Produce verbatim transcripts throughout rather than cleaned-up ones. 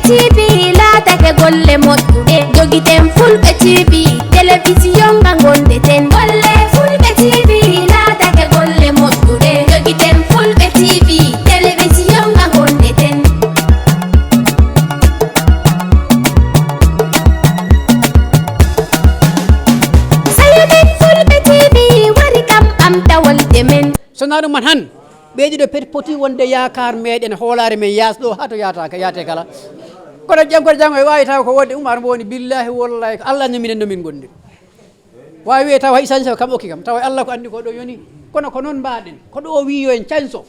T V laatake golle moƴƴuɗe, jogiten Fulɓe T V, telewisiyon nga ngonɗeten. Golle Fulɓe T V laatake golle moƴƴuɗe, jogiten Fulɓe T V, telewisiyon nga ngonɗeten. Sayo men Fulɓe T V wari kam ɓamtawol e men. So na ɗum man han, ɓee ɗiɗo pet poti wonde yaakaar meɗen, hoolaare men yaas ɗo haa to yaata, ka yaate kala. Kono janngo e janngo e waawi taw ko wonde Umar mo woni, billahi wallahi ko Allah no minen no min gondi. Waawi wiye taw hay sanse kam okki kam, tawa Allah ko anndi ko ɗo yoni. Kono ko noon mbaɗen, ko ɗo o wi yo en canso.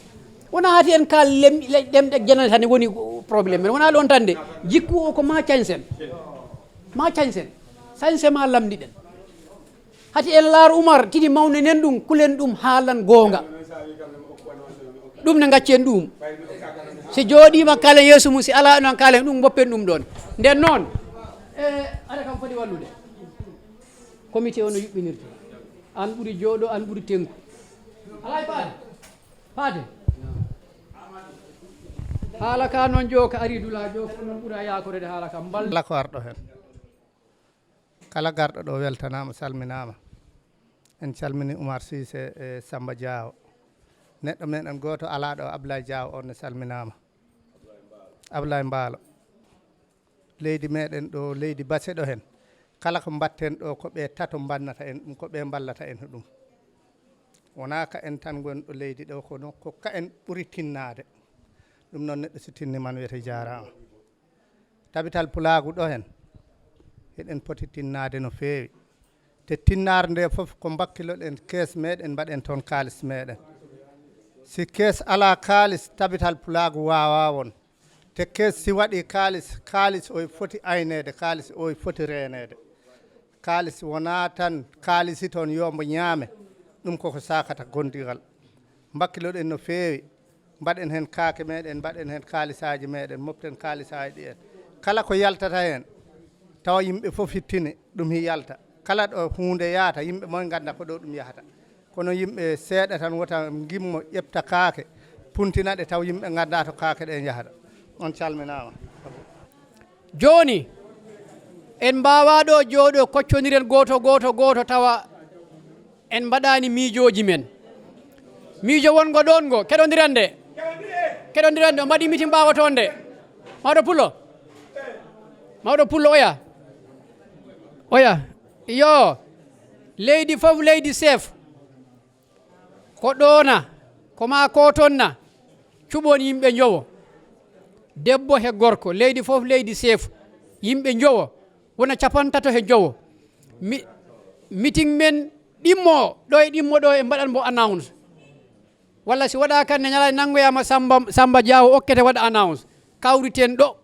Wona hati en kaal lem-, le-, ɗemɗe janane tan woni problème men. Wona ɗon tan de, jikku o ko ma cansen. Ma cansen. Sanse ma lamdiɗen. Hati en laar Umar, tigi mawne nen ɗum, kulen ɗum haalan goonga. Ɗum ne gaccen ɗum. Si jooɗiima kaalen yeeso mum, si alaa noon kaalen ɗum, mboppen ɗum ɗoon. Nden noon, e, aɗa kam foti wallude. Comité o no yuɓɓinirta. An ɓuri jooɗo, an ɓuri tenku. Alaa e faade. Faade. Haala ka noon joo ka ari dula joo, ko noon ɓura yaakorede haala ka mbal. Kala ko arɗo heen. Kala garɗo ɗo weltanaama, salminaama. En calmini Umar Siise e Samba Diawo. Neɗɗo meɗen gooto alaa ɗo, Ablaye Diawo, on ne salminaama. Ablaye Mbaalo. Leydi meɗen ɗo, leydi base ɗo heen. Kala ko mbatten ɗo, ko ɓe tato mbannata en ɗum, ko ɓe mballata en ɗum. Wonaa ka en tan ngon ɗo leydi ɗo, kono ko ka en ɓuri tinnaade. Ɗum noon neɗɗo so tinni man wiyete jaaraama. Tabital Pulaagu ɗo heen, eɗen poti tinnaade no feewi. Te tinnaare nde fof ko mbakkiloɗen kees meɗen, mbaɗen toon kaalis meɗen. Si kees alaa kaalis, Tabital Pulaagu waawaa won. Te kees si waɗi kaalis, kaalis oy foti ayneede, kaalis oy foti reeneede. Kaalis wonaa tan kaalisi toon yo mbo ñaame, ɗum koko saakata gondigal. Mbakkiloɗen no feewi, mbaɗen heen kaake meɗen, mbaɗen heen kaalisaaji meɗen, moften kaalisaaji ɗi en. Kala ko yaltata heen, tawa yimɓe fof hittini, ɗum hi yalta. Kala ɗo huunde yahata, yimɓe moy ngannda ko ɗo ɗum yahata. Kono yimɓe seeɗa tan wota ngimmo ƴefta kaake, puntina ɗe taw yimɓe ngannda to kaake ɗe njahata. On calminaama. Jooni, en mbaawaa ɗo jooɗo kocconiren gooto, gooto, gooto tawa en mbaɗaani miijooji men. Miijo wongo ɗoon ngo, keɗondiren nde. Keɗondiren nde, o mbaɗi mitin ɓaawo toon nde. Mawɗo Pullo. Mawɗo Pullo oya. Oya. Yo. Leydi fof leydi chef. Ko ɗoona, ko maa ko toon na, cuɓon yimɓe njowo. Debbo he gorko, leydi fof leydi seefu, yimɓe njowo, wona capantato he njowo. Mi-, meeting men ɗimmo ɗo e ɗimmo ɗo e mbaɗan mbo announce. Walla si waɗa kan ne ñalaa nanngoyaama Samba, Samba Diawo okkete waɗa announce. Kawriten ɗo.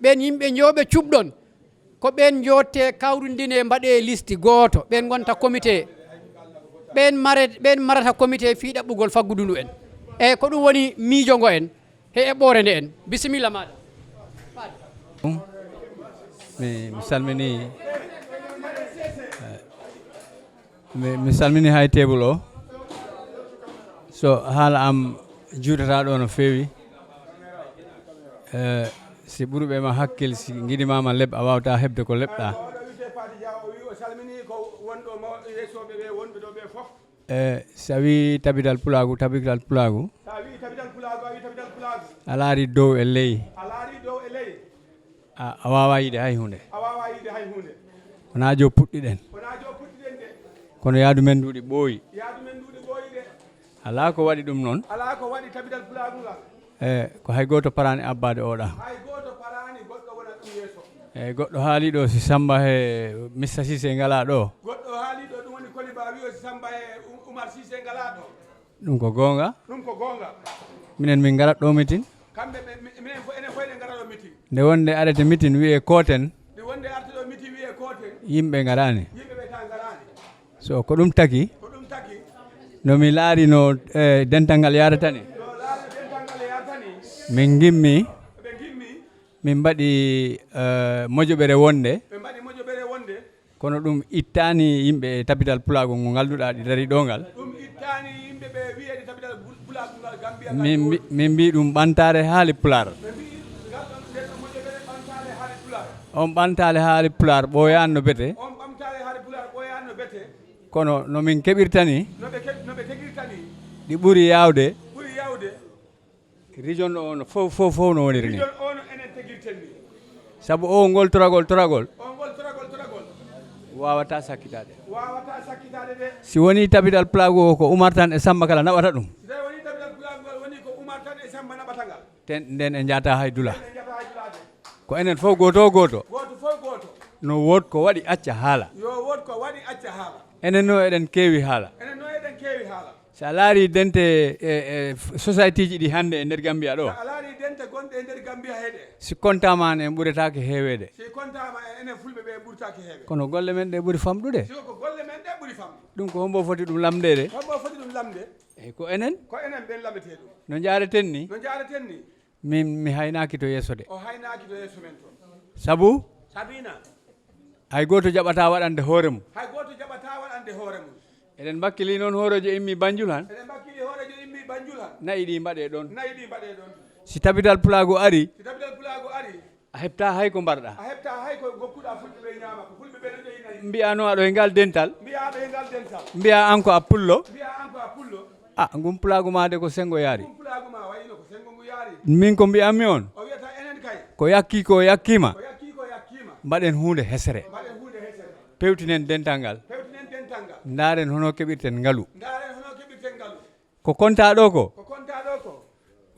Ɓeen yimɓe njowo ɓe cuɓɗon. Ko ɓeen njootte, kawrindine, mbaɗee listi gooto, ɓeen ngonta comité. Ɓeen mare-, ɓeen marata comité fii ɗaɓɓugol faggudu ndu en. Eey, ko ɗum woni miijo ngo en, he eɓɓoore nde en. Bisimilla maaɗa. Mi, mi salminii. Mi, mi salmini hay table o. So haala am juutata ɗo no feewi. Eh, si ɓurɓe ma hakkil, si ngiɗi ma ma leɓ, a wawata heɓde ko leɓɗa. Eh, sa wi Tabital Pulaagu, Tabital Pulaagu. Sa wi Tabital Pulaagu, a wi Tabital Pulaagu. A laari dow e ley. A laari dow e ley. A, a waawaa yi'de hay huunde. A waawaa yi'de hay huunde. Wonaa jo puɗɗiɗen. Wonaa jo puɗɗiɗen de. Kono yaadu men ndu ɗi ɓooyi. Yaadu men ndu ɗi ɓooyi de. Alaa ko waɗi ɗum noon. Alaa ko waɗi Tabital Pulaagu ngal. E, ko hay gooto paraani abbaade oɗa. Hay gooto paraani goɗɗo wona ɗum yeeso. E, goɗɗo haali ɗo si Samba he Mista Sise ngalaa ɗo. Goɗɗo haali ɗo ɗum woni Koli Ba wi o si Samba he U-, Umar Sise ngalaa ɗo. Ɗum ko goonga. Ɗum ko goonga. Minen min ngarat ɗo mitin. Kamɓe ɓe, mi-, minen fof, enen fof eɗen ngara ɗo mitin. Nde wonde arete mitin wiyee kooten. Nde wonde arte ɗo mitin wiyee kooten. Yimɓe ngaraani. Yimɓe ɓe tan ngaraani. So ko ɗum taki. Ko ɗum taki. No mi laari no, eh, dental ngal yaarata ni. No laari dental ngal yaarata ni. Min ngimmi. Ɓe ngimmi. Min mbaɗi, eh, mojoɓere wonde. Ɓe mbaɗi mojoɓere wonde. Kono ɗum ittaani yimɓe e Tabital Pulaagu ngo ngalduɗaa ɗi darii ɗo ngal. Ɗum ittaani yimɓe ɓe wiyeede Tabital Pul-, Pulaagu ngal Gambia ngal. Min mbi-, min mbii ɗum ɓantaare haali Pulaar. Ɓe mbii ngal ɗon, nden ɗon moƴƴere ɓantaare On ɓantaale haali pulaar ɓooyaani no bete. On ɓamtaale haali pulaar ɓooyaani no bete. Kono no min keɓirta ni, No ɓe ke-, no ɓe keɓirta ni. Ɗi ɓuri yaawde. Ɓuri yaawde. Région o no fof, fof, fof no woniri ni. Région o no enen tegirten ni. Sabu o ngol toragol, toragol. O ngol toragol, toragol. Waawata sakkitaade. Waawata sakkitaade de. Si woni tabital plago o ko Umar Tan e Samba kala naɓata ɗum. Si tawi woni tabital plago ngal woni ko Umar Tan e Samba naɓata ngal. Ten, nden en njata hay dula. Nden en njata hay dula de. Ko enen fof gooto o gooto. Gooto fof gooto. No wood ko waɗi acca haala. Yo wood ko waɗi acca haala. Enen no eɗen keewi haala. Enen no eɗen keewi haala. Si a laari dente e, e society ji ɗi hannde e nder Gambia ɗo. A laari dente gonɗe e nder Gambia heɗe. Si kontaama an en ɓuretaake heeweede. Si kontaama en enen fulɓe ɓe ɓurtaake heewe. Kono golle men ɗe ɓuri famɗude. Si ko golle men ɗe ɓuri famɗude. Ɗum ko hombo foti ɗum lamndeede? Hombo foti ɗum lamde? Eyi, ko enen. Ko enen ɓen lamete ɗum. No njaareten ni? No njaareten ni? Min mi haynaaki to yeeso de. O haynaaki to yeeso men to. Sabu? Sabina. Hay gooto jaɓataa waɗande hoore mum. Hay gooto jaɓataa waɗande hoore mum. Eɗen mbakkili noon hooreejo immi Banjul han. Eɗen mbakkili hooreejo immi Banjul han. Na'i ɗi mbaɗee ɗoon. Na'i ɗi mbaɗee ɗoon. Si tabital pulaagu ari. Si tabital pulaagu ari. A heɓtaa hay ko mbarɗaa. A heɓtaa hay ko ngokkuɗaa fulɓe ɓe ñaama, ko fulɓe ɓe no ƴeewi nayi. Mbiyaa no aɗo e ngal dental. Mbiyaa aɗo e ngal dental. Mbiyaa an ko a pullo. Mbiyaa an ko a pullo. Ah, ngun pulaagu maa de ko senngo yaari. Ngun pulaagu maa wayi no ko senngo ngu yaari. Min ko mbiyanmi on. O wiyata enen kay. Ko yakkii ko yakkiima. Ko yakkii ko yakkiima. Mbaɗen huunde hesere. Mbaɗen huunde hesere. Pewtinen dental ngal. Pewtinen dental ngal. Ndaaren hono keɓirten ngalu. Ndaaren hono keɓirten ngalu. Ko kontaa ɗo ko. Ko kontaa ɗo ko.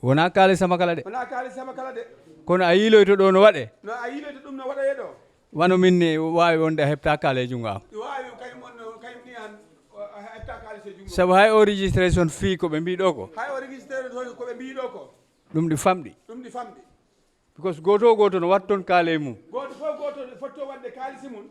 Wonaa kaali sama kala de. Wonaa kaali sama kala de. Kono a yiiloyto ɗo no waɗe. No a yiiloyto ɗum no waɗoye ɗo. Wano min ni waawi wonde a heɓtaa kaali e junngo am. Ɗi waawi kay mon no, kay ni an, o, a heɓtaa kaali e junngo. Sabu hay o registration fee ko ɓe mbii ɗo ko. Hay o registration ko ɓe mbii ɗo ko. Ɗum ɗi famɗi. Ɗum ɗi famɗi. Because gooto o gooto no watta toon kaale mum. Gooto fof gooto no fotto waɗde kaalisi mum.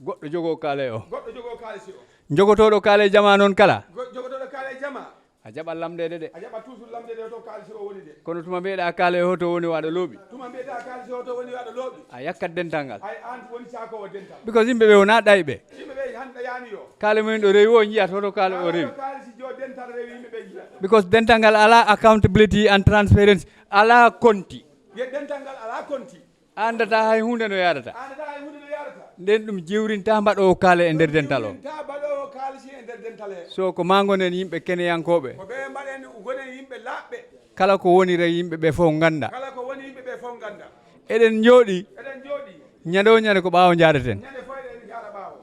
Goɗɗo jogoo kaale o. Goɗɗo jogoo kaalisi o. Jogotooɗo kaale jamaa noon kala. Go-, jogotooɗo kaale jamaa. A jaɓat lamndeede de. A jaɓat toujours lamndeede hoto kaalisi o woni de. Kono tuma mbiyeɗaa kaale hoto woni waɗa looɓi. Tuma mbiyeɗaa kaalisi hoto woni waɗa looɓi. A yakkat dental ngal. Ay, aan woni caakoowo dental. Because yimɓe ɓe wonaa ɗayɓe. Yimɓe ɓe hannde yaani yo. Kaale mumen ɗo rewi o njiyat hoto kaale o rewi. Kaalisi jo dental rewi yimɓe ɓe njiya. Because dental ngal alaa accountability and transparency. Alaa konti. Ye dental ngal alaa konti. A anndataa hay huunde no yaarata. A anndataa hay huunde no yaarata. Nden ɗum jewrintaa mbaɗoowo kaale e nder dental o. Jewrintaa mbaɗoowo kaalisi e nder dental he. So ko maa ngonen yimɓe keneyankooɓe. Ko ɓe mbaɗen ngonen yimɓe laaɓɓe. Kala ko woni rek yimɓe ɓe fof ngannda. Kala ko woni yimɓe ɓe fof ngannda. Eɗen njooɗi. Eɗen njooɗi. Ñande o ñande ko ɓaawo njaareten. Ñande fof eɗen njaara ɓaawo.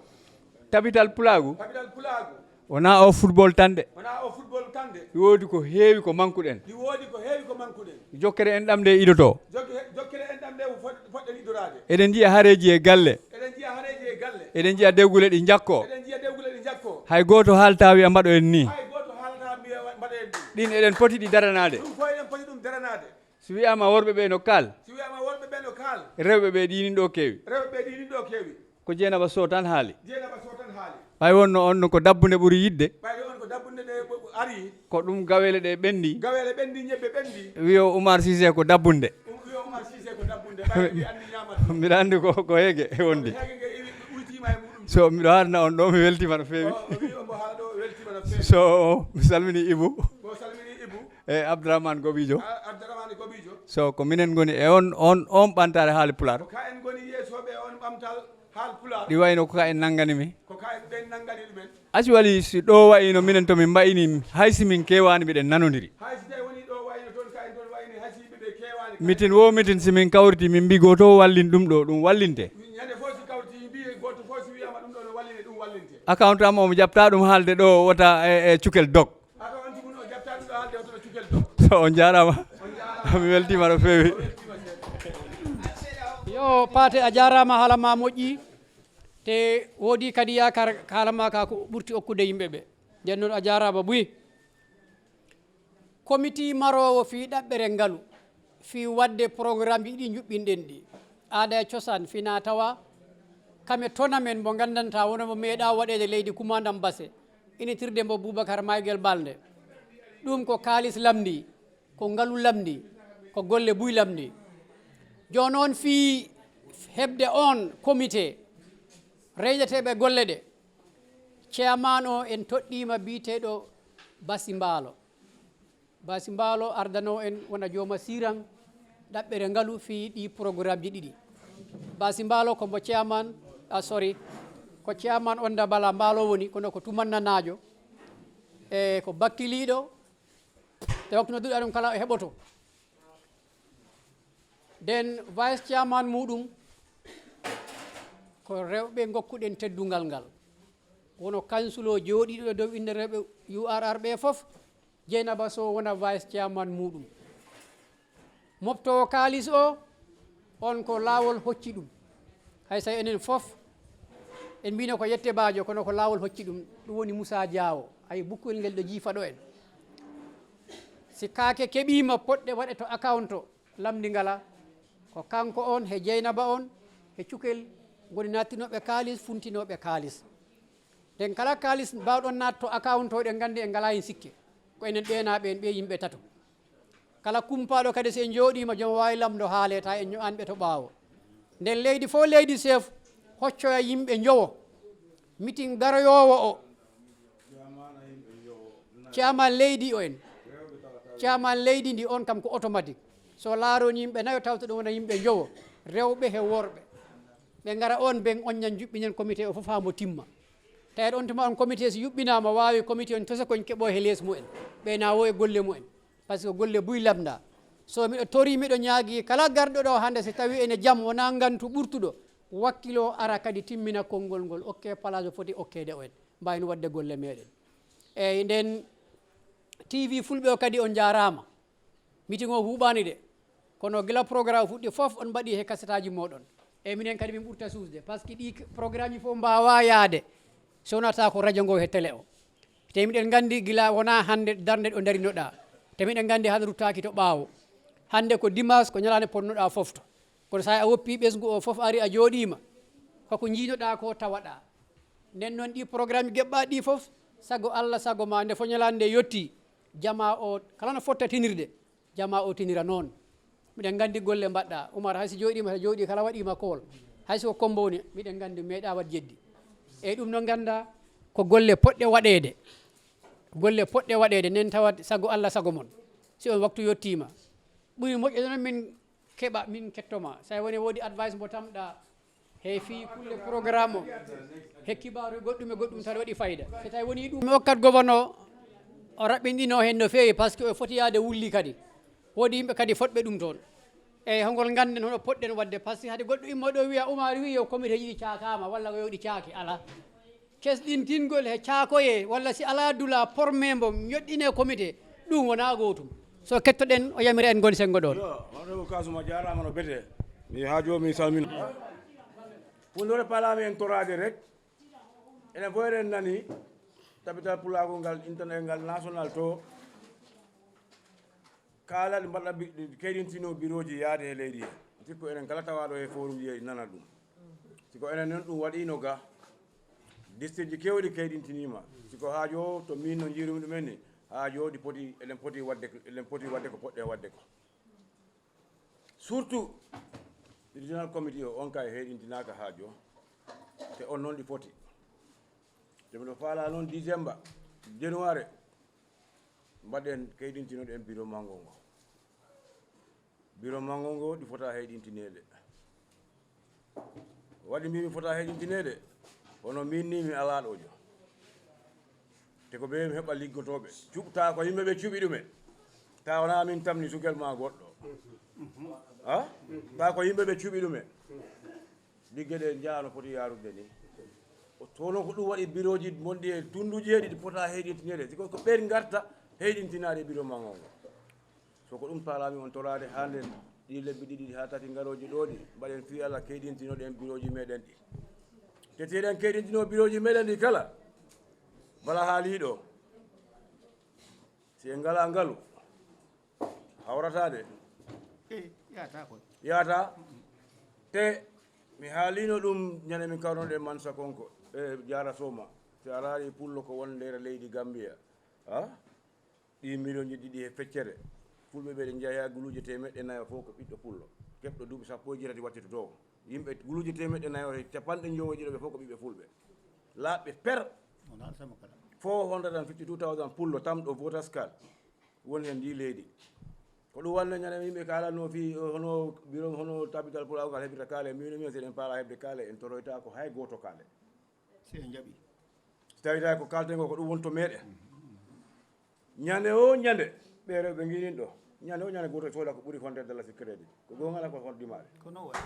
Tabital pulaagu. Tabital pulaagu. Wonaa o football tan de. Wonaa o football tan de. Ɗi woodi ko heewi ko mankuɗen. Ɗi woodi ko heewi ko mankuɗen. Jokkere enɗam nde idotoo. Jokke-, jokkere enɗam nde fot-, fotɗen idoraade. Eɗen njiya hareeji e galle. Eɗen njiya hareeji e galle. Eɗen njiya dewgule ɗi njakkoo. Eɗen njiya dewgule ɗi njakkoo. Hay gooto haaltaa wiya mbaɗo en nii. Hay gooto haaltaa wiya mbaɗo en nii. Ɗin eɗen poti ɗi daranaade. Ɗum fof eɗen poti ɗum daranaade. Si wiyaama worɓe ɓe no kaal. Si wiyaama worɓe ɓe no kaal. Rewɓe ɓe ɗiinin ɗo keewi. Rewɓe ɓe ɗiinin ɗo keewi. Ko Jeynaba Sow tan haali. Jeynaba Sow tan haali. Ɓay wonno on no ko dabbunde ɓuri yiɗde. Ɓay on ko dabbunde ɗe ɓo-, ɓo-, ari. Ko ɗum gaweele ɗe ɓenndi. Gaweele ɓenndi, ñebbe ɓenndi. Wiyo Umar Cissé ko dabbunde. Um, wiyo Umar Cissé ko dabbunde. Ɓay mi anndi ñaama ɗum. Mbiɗa anndi ko, ko heege wondi. Heege nge iwi, uytiima e muɗum. So mbiɗo haarna on ɗo, mi weltiima no feewi. O, o wi omo haala ɗo, o weltiima no feewi. So mi salmini Ibu. O salmini Ibu. E Abdourahmane Gobijo. A-, Abdourahmane Gobijo. So ko minen ngoni e on, on, on ɓantaare haali pulaar. Ko ka en ngoni yeesooɓe on ɓamtal haal pulaar. Ɗi wayno ko ka en nanngani mi. Ko ka en ɓen nanngani ɗumen. Asi wali si ɗo wayno minen to min mbayni, hay si min keewaani mbiɗen nanondiri. Hay si tawi woni ɗo wayno toon ka en toon wayni, hay si yimɓe ɓe keewaani ka en. Mitin wo mitin si min kawriti min mbi gooto o wallin ɗum ɗo, ɗum wallinte. Ñande fof si kawriti mbi gooto fof si wiyama ɗum ɗo no walline, ɗum wallinte. Account am omo jaɓta ɗum haalde ɗo wota e, e cukel dog. Aka on tigi no jaɓtaa ɗum ɗo haalde hoto no cukel to. So on njaaraama. On njaaraama. Mi weltiima no feewi. O weltiima seeɗa. Yo Paate, a jaaraama, haala ma moƴƴi. Te woodi kadi yaakaar haala ma ka ko ɓurti okkude yimɓe ɓe. Nden noon a jaaraama buy. Komiti maroowo fii ɗaɓɓere ngalu, fii waɗde programmeji ɗi njuɓɓinɗen ɗi. Aada e cosaan fina tawa kame tournament mo nganndantaa wona mo meeɗaa waɗeede leydi Kumaandam Base. Initirde mbo Boubacar Maiguel Balde. Ɗum ko kaalis lamndi, ko ngalu lamndi, ko golle buy lamndi. Jooni noon fii heɓde oon comité reydeteeɓe golle ɗe, chairman o en toɗɗiima biyeteeɗo Basi Mbaalo. Basi Mbaalo ardanoo en wona jooma siran ɗaɓɓere ngalu fii ɗii programmeji ɗiɗi. Basi Mbaalo ko mbo chairman, ah, sorry, ko chairman Onda Bala Mbaalo woni, kono ko tumannanaajo, e ko bakkiliiɗo, te waktu nodduɗaa ɗum kala o heɓoto. Den vice chairman muɗum ko rewɓe ngokkuɗen teddungal ngal. Wono kansulo jooɗiiɗo dow innde rewɓe U R R ɓe fof, Jeynaba Sow wona vice chairman muɗum. Moftoowo kaalis o, on ko laawol hocci ɗum. Hay so enen fof en mbino ko yette baajo, kono ko laawol hocci ɗum. Ɗum woni Moussa Diawo. Ay, bukkuyel ngel ɗo jiifa ɗo en. Si kaake keɓiima poɗɗe waɗe to account o, lamndi ngala. Ko kanko on, he Jeynaba on, he Cukel ngoni nattinooɓe kaalis, funtinooɓe kaalis. Nden kala kaalis mbaawɗon naat to account o, eɗen nganndi en ngalaa heen sikke. Ko enen ɓeenaaɓe en, ɓee yimɓe tato. Kala kumpaaɗo kadi, so en njooɗiima, joom waawi lamndo haale, tawa en ño'aani ɓe to ɓaawo. Nden leydi fof, leydi chef, hoccoya yimɓe njowo. Mitin garoyoowo o, chairman leydi o en. Chairman leydi ndi on kam ko automatique. So laaroon yimɓe nayo, tawta ɗum wona yimɓe njowo, rewɓe he worɓe. Ɓe ngara on, ɓen on ñan juɓɓinen comité o fof haa mbo timma. Tawi on tuma on comité so yuɓɓinaama, waawi comité on tosa koñ keɓoo he lees mumen. Ɓe na wo e golle mumen. Par ce que golle buy lamndaa. So miɗo torii, miɗo ñaagii kala garɗo ɗo hannde, so tawii ene jam, wonaa ngantu ɓurtuɗo, wakkiloo ara kadi timmina konngol ngol, okkee place o foti okkeede o en, mbaawin waɗde golle meeɗen. Eeyi, nden T V Fulɓe o kadi on njaaraama. Meeting o huuɓaani de, kono gila programme fuɗɗi fof on mbaɗi he kasetaaji mooɗon. Eeyi, minen kadi min ɓurta suusde, par ce que ɗi programmeji fof mbaawaa yahde so wonaa tawa ko radio ngo he télé o. Te miɗen nganndi gila wonaa hannde darnde ɗo ndarinoɗaa. Te miɗen nganndi hannde ruttaaki to ɓaawo. Hannde ko dimanche, ko ñalaande ponnoɗaa fofto. Kono so a woppii ɓesngu o fof, ari a jooɗiima, koko njiinoɗaa ko tawaɗaa. Nden noon ɗi programme geɓɓaaɗi ɗi fof, sago Allah, sago ma, nde fof ñalaande nde yottii, jamaa o kala no fotta tinirde, jamaa o tinira noon. Miɗen nganndi golle mbaɗɗaa. Umar, hay so jooɗiima, so jooɗii kala waɗiima kool. Hay so ko kommbo woni, miɗen nganndi meeɗaa waɗ jeddi. Eeyi, ɗum no nganndaa ko golle poɗɗe waɗeede. Golle poɗɗe waɗeede nden, tawat sago Allah, sago mon. Si on waktu yottiima, ɓuri moƴƴude noon min keɓa, min kettoma. So a woni woodi advice mbo tamɗa he fii kulle programme o, he kibaaru goɗɗum e goɗɗum, tawa waɗi fayda. So tawi woni ɗum, mi okkat gouverneur o, o raɓɓinɗino heen no feewi, par ce que o foti yaade wulli kadi. Woodi yimɓe kadi fotɓe ɗum toon. Eeyi, hongol ngannden hono poɗɗen waɗde, par ce que hade goɗɗo immo ɗo wiya, Umar wi yo comité ji ɗi caakaama, walla ko yo ɗi caaki, alaa. Kesɗintingol he caakoye, walla si alaa dula, porme mbo, ñoɗɗine comité, ɗum wonaa gootum. So kettoɗen, o yamira en ngoni senngo ɗoon. Yo, honorable Kasuma jaaraama no bete. Mi haa jooni mi salmina. Fundore paalaami en toraade rek. Enen fof eɗen nani tabital pulaagu ngal, internet ngal national to. Kala ɗi mbaɗa bi-, ɗi keyɗintino birooji yaade e leydi he. Sikko enen kala tawaaɗo e forum ji nana ɗum. Siko enen noon ɗum waɗiino ga, district ji keewɗi keyɗintiniima. Siko haajo to min no njiirumi ɗum en ni, haajo ɗi poti, eɗen poti waɗde, eɗen poti waɗde ko poɗɗen waɗde ko. Surtout, regional committee o, on kay heyɗintinaaka haajo, te on noon ɗi poti. Te miɗo faalaa noon décembre, january, mbaɗen keyɗintinoɗen bureau manngo ngo. Bureau manngo ngo ɗi fota heyɗintineede. Waɗi mbimi fota heyɗintineede, kono min ni mi alaa ɗo jo. Te ko ɓe mi heɓa liggotooɓe. Cuɓta ko yimɓe ɓe cuɓi ɗumen. Ta wona min tamni sukel ma goɗɗo. Ha? Ta ko yimɓe ɓe cuɓi ɗumen. Ligge ɗe njaha no foti yaarude ni. O tono ko ɗum waɗi birooji monɗi e tunnduji heɗi ɗi pota heyɗintineede. Si ko, ko ɓen ngarta heyɗintinaade biro ma ngon. So ko ɗum paalaami on toraade haa nden ɗi lebbi ɗiɗi haa tati ngarooji ɗo ɗi, mbaɗen fii Allah keyɗintinoɗen birooji meɗen ɗi. Te teɗen keyɗintino birooji meɗen ɗi kala, bala haaliiɗo. Si en ngalaa ngalu, hawrataa de. Eh, yaata koy. Yaata. Te mi haaliino ɗum ñande min kawranoɗen Mansa Konko, e Jaara Sooma. Si a raari pullo ko won nder leydi Gambia. Ha? Ɗi miliyonji ɗiɗi he feccere. Fulɓe ɓe ɗe njeyaa guluuje teemeɗɗe nayo fof ko ɓiɗɗo pullo. Keɓɗo duuɓi sappo e jeetati wattitoto. Yimɓe guluuje teemeɗɗe nayo he capanɗe njowo e ɗiɗo ɓe fof ko ɓiɓɓe fulɓe. Laaɓɓe per. Wonaa sama kala. Four hundred and fifty-two thousand pullo tamɗo voters card woni heen ndii leydi. Ko ɗum wonno ñande yimɓe kaalanno fii, eh, hono biro, hono tabital pulaagu ngal heɓirta kaale, min, min, si eɗen paala heɓde kaale, en toroyta ko hay gooto kaale. Si en jaɓi. Si tawi tawi ko kalten ko, ko ɗum woni to meɗen. Ñande o ñande, ɓe rewɓe ngiɗin ɗo. Ñande o ñande gooto sooda ko ɓuri konte dalla si crédit. Ko goonga ala ko hon dimaare. Ko non waɗi.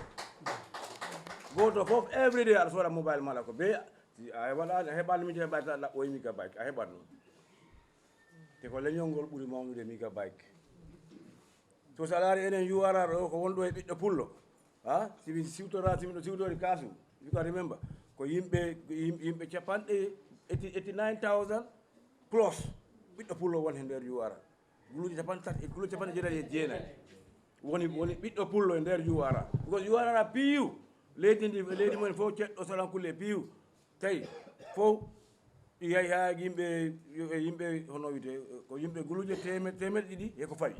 Gooto fof every day aɗa sooda mobile maɗa ko be, si a heɓaɗa, a heɓaɗa mi heɓaɗa ɗaɓɓo e megabyte, a heɓat ɗum. Te ko leñol ngol ɓuri mawnude megabyte. So salaari enen U R R o ko wonɗo e ɓiɗɗo pullo. Ha? Si mi siwtora, si miɗo siwtori kasu, you can remember. Ko yimɓe, yim-, yimɓe capanɗe, eighty, eighty-nine thousand plus ɓiɗɗo pullo won he nder U R R. Guluuje capanɗe tati, guluuje capanɗe jeetati e jeenayi. Woni, woni ɓiɗɗo pullo e nder U R R. Because U R R a P U, leydi ndi, leydi mumen fof ceɗɗo solan kulle e P U. Tawi fof ɗi yahi haa yimɓe, yimɓe hono wiyte, ko yimɓe guluuje teme-, teemeɗe ɗiɗi e ko fawi.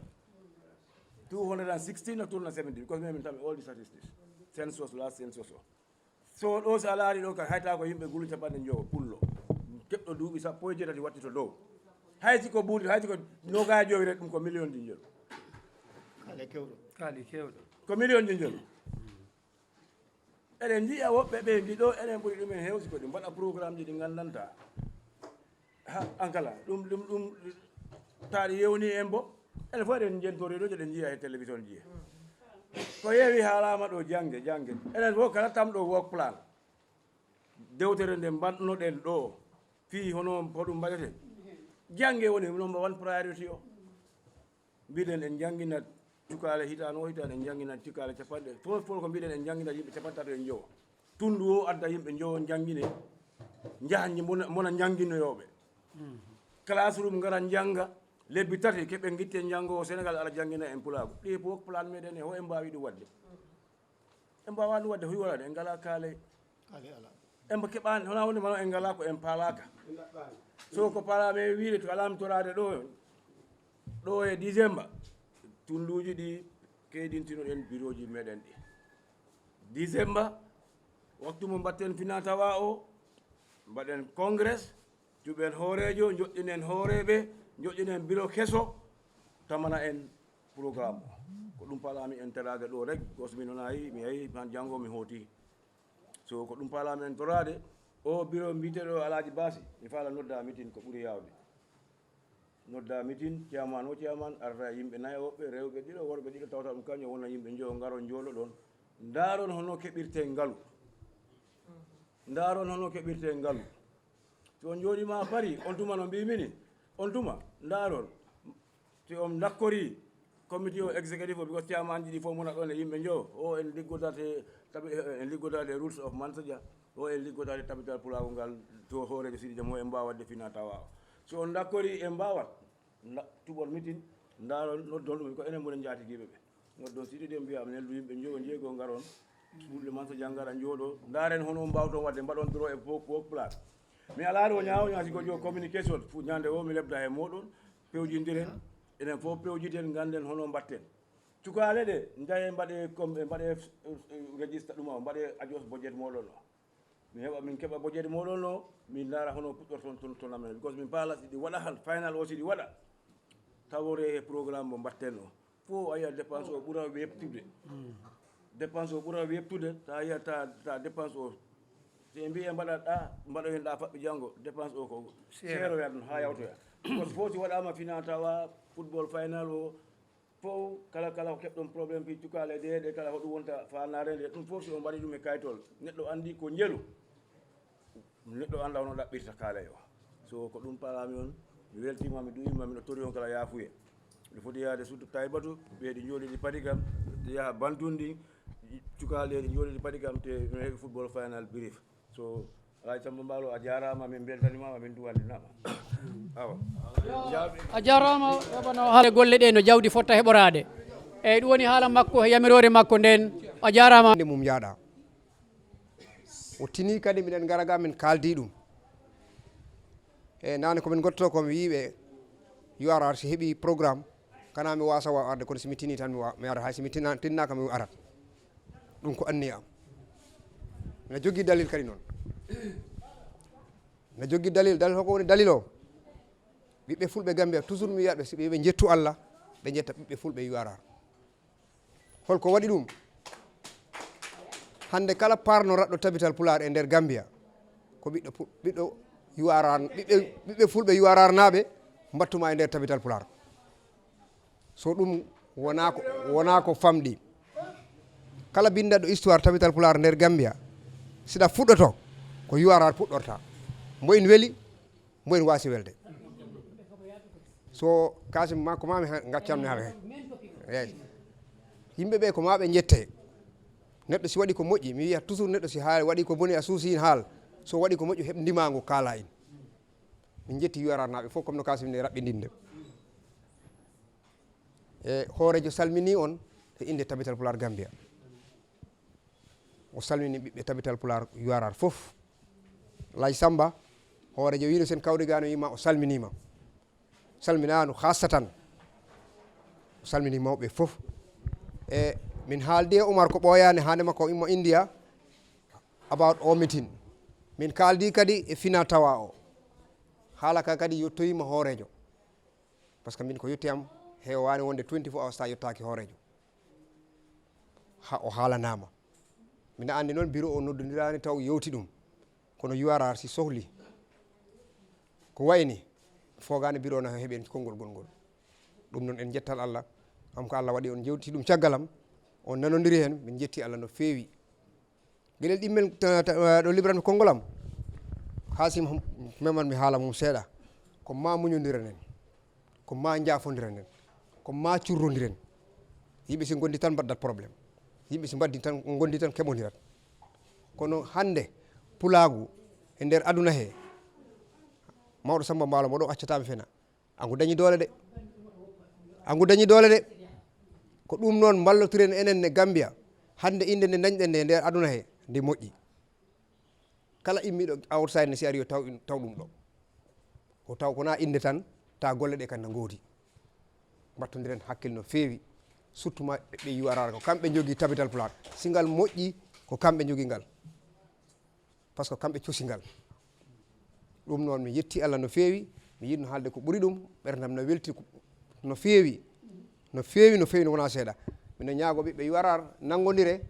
Two hundred and sixteen na tourna seventeen, because min, min tami all the statistics. Census, last census o. So ɗo si a laari ɗo ka hayta ko yimɓe guluuje capanɗe njowo pullo. Keɓɗo duuɓi sappo e jeetati watti to dow. Hay si ko buuɗi, hay si ko noga e jowi rek ɗum ko million ji njelu. Kaale kewɗo. Kaale kewɗo. Ko million ji njelu. Eɗen njiya woɓɓe ɓe mbi ɗo, enen ɓuri ɗumen hewsi ko ɗi mbaɗa programme ji ɗi ngandanta. Ha, an kala, ɗum, ɗum, ɗum, taari yewni en bo. Enen fof eɗen njentori ɗo, eɗen njiya he télévision ji. Ko yewi haalama ɗo jangge, jangge. Enen fof kala tamɗo work plan. Dewtere nde mbaɗnoɗen ɗo, fii hono, hoɗum mbaɗete. Jangge woni number one priority o. Mbiɗen en njannginat cukaale hitaande o hitaande, en njannginat cukaale capanɗe, fof, fof ko mbiɗen en njannginat yimɓe capanɗe tato e njowo. Tunndu o adda yimɓe njowo njanngine, njaha nji-, mona, mona njannginoyooɓe. Classroom ngara njannga, lebbi tati keɓe ngitte njanngo o Sénégal ara janngina en pulaagu. Ɗi fof plan meɗen e ho en mbaawi ɗum waɗde. En mbaawaa ɗum waɗde, hoy wonande en ngalaa kaale. Kaale alaa. En mbo keɓaani, honaa wonde mano en ngalaa ko en paalaaka. So ko paalaami e wiide to alaa mi toraade ɗo, ɗo e décembre, tunnduuji ɗi keedintinoɗen birooji meɗen ɗi. Décembre, waktu mo mbaɗten fina tawa o, mbaɗen congrès, cuɓen hooreejo, njoɗɗinen hooreeɓe, njoɗɗinen biro keso, tamana en programme o. Ko ɗum paalaami en toraade ɗo rek, because mi nonayi, mi yahi, han janngo mi hooti. So ko ɗum paalaami en toraade, o biro mbiyeteeɗo Alaaji Baasi, mi faala nodda mitin ko ɓuri yaawde. Nodda mitin, chairman o chairman, arta e yimɓe nayo woɓɓe, rewɓe ɗiɗo, worɓe ɗiɗo, tawata ɗum kañum wona yimɓe njowo, ngaron njooɗoɗon. Ndaaron hono keɓirte ngalu. Ndaaron hono keɓirte ngalu. Si on njooɗiima Paris, on tuma no mbiimi ni, on tuma, ndaaron. Si on ndakkorii committee o executive o, because chairman ji ɗi fof mona ɗon e yimɓe njowo, o en liggodata e tabi-, en liggodata e rules of Mansaja, o en liggodata e tabital pulaagu ngal, to hooreejo Siidi Jam, o en mbaawa waɗde fina tawa o. Si on ndakkorii en mbaawat, nda-, tuɓon mitin, ndaaron, noddon ɗum, ko enen mboɗen njaatigiiɓe ɓe. Noddon Siidi Jam mbiya, neldu yimɓe njowo, njeego ngaron, ɓurɓe Mansaja ngara njooɗo, ndaaren hono on mbaawton waɗde, mbaɗon dro e po-, po-, plan. Mi alaa ɗo ñaawo ñaasi ko jo communication, fu ñande o mi lebda he mooɗon, pewjindiren, enen fof pewjiten, ngannden hono mbaɗten. Cukaale ɗe, njaye mbaɗe com-, mbaɗe, eh, register ɗum o, mbaɗe ajos budget mooɗon o. Mi heɓa, min keɓa budget mooɗon o, min ndaara hono puɗɗorton ton, ton amen. Because min paala si ɗi waɗa han, final o si ɗi waɗa, tawore he programme mo mbaɗten o. Fof a yiya dépense o ɓura weɓtude. Dépense o ɓura weɓtude, ta yiya ta, ta dépense o. Si en mbi en mbaɗat ɗa, mbaɗoyen ɗa faɓɓi janngo, dépense o ko seero. Seero yat haa yawtoya. Because fof si waɗaama fina tawa football final o, fof kala, kala ko keɓɗon problème fii cukaale ɗe, ɗe kala ko ɗum wonta faanaare nde, ɗum fof si on mbaɗi ɗum e kaytol, neɗɗo anndi ko njelu. Neɗɗo annda hono ɗaɓɓirta kaale o. So ko ɗum paalaami on, mi weltiima, mi duwiima, miɗo tori on kala yaafuye. Miɗo foti yahde suddu Taybatu, ɓe ɗi njooɗi ɗi padi kam, ɗi yaha Bantundi, cukaale ɗi njooɗi ɗi padi kam, te mi heɓi football final brief. So, Alaaji Samba Mbaalo, a jaaraama, min mbeltaniima, min duwandinaama. Awa. A jaaraama, yoɓano haala golle ɗe no jawdi fotta heɓoraade. Eyi, ɗum woni haala makko, e yamiroore makko nden. A jaaraama. Nde mum yaaɗa. O tini kadi miɗen ngara ga min kaaldi ɗum. E nane ko min gotto ko mi wiiɓe yo ar ar si heɓi programme, kana mi wasa wa arde, kono si mi tini tan mi wa-, mi ara, hay si mi tina-, tinnaaka mi arat. Ɗum ko anniya am. Miɗa joggi dalil kadi noon. Miɗa joggi dalil, dalil hoko woni dalil o? Ɓiɓɓe fulɓe Gambia, toujours mi wiyaɓe, si ɓe, ɓe jettu Allah, ɓe njetta ɓiɓɓe fulɓe U R R. Holko waɗi ɗum? Hannde kala parno raɗɗo tabital pulaar e nder Gambia, ko ɓiɗɗo pu-, ɓiɗɗo U R R, ɓiɓɓe, ɓiɓɓe fulɓe U R R naaɓe mbattuma e nder tabital pulaar. So ɗum wonaa ko, wonaa ko famɗi. Kala binndaɗo histoire tabital pulaar nder Gambia, siɗa fuɗɗoto ko U R R puɗɗorta. Mbo en weli, mbo en waasi welde. So Kasim ma ko mami ha-, gaccammi haala he. Yes. Yimɓe ɓe ko ma ɓe njette. Neɗɗo si waɗi ko moƴƴi, mi wiya toujours neɗɗo si haali waɗi ko boni a suusi in haal. So waɗi ko moƴƴi heɓ ndimaangu kaala in. Min njetti U R R naaɓe fof comme no Kasim ne raɓɓindinde. E hoorejo salmini on e innde Tabital Pulaar Gambia. O salmini ɓiɓɓe Tabital Pulaar U R R fof. Lay Samba, hoorejo wiino sen kawri gaano wiima o salminiima. Salminaano khassatan. O salmini mawɓe fof. E min haaldi e Umar ko ɓooyaani haande makko o immo India about o meeting. Min kaaldi kadi e fina tawa o. Haala ka kadi yottoyiima hoorejo. Par ce que min ko yotti am heewaani wonde twenty-four hours ta yottaaki hoorejo. Ha o haalanaama. Mina anndi noon biro o noddondiraani taw yewti ɗum. Kono U R R si sohli ko wayni, fogaani biro na heɓen konngol gongol. Ɗum noon en njettal Allah. Kam ko Allah waɗi on jewti ɗum caggal am, on nanondiri heen, min njetti Allah no feewi. Geɗel ɗimmel ta-, ta-, ɗo libranmi konngol am, Hasim, meman mi haala mum seeɗa. Ko ma muñondiren en, ko ma njaafondiren en, ko ma currondiren. Yimɓe si ngondi tan mbaddat problème. Yimɓe si mbaddi tan, ngondi tan keɓondirat. Kono hannde pulaagu e nder aduna he, mawɗo Samba Mbaalo mo ɗo accata mi fena. Angu dañi doole de. Angu dañi doole de. Ko ɗum noon mballotiren enen ne Gambia. Hannde innde nde dañɗen nde e nder aduna he, nde moƴƴi. Kala immiiɗo outside ne si ari yo taw, taw ɗum ɗo. O taw ko na innde tan, ta golle ɗe kan na ngoodi. Mbattondiren hakkil no feewi. Surtout ma ɓe U R R ko kamɓe njogii Tabital Pulaar. Si ngal moƴƴi, ko kamɓe njogii ngal. Par ce que kamɓe cosi ngal. Ɗum noon mi yetti Allah no feewi, mi yiɗno haalde ko ɓuri ɗum, ɓerdam no welti ko, no feewi, no feewi, no feewi, no wonaa seeɗa. Miɗo ñaago ɓiɓɓe U R R nanngondire,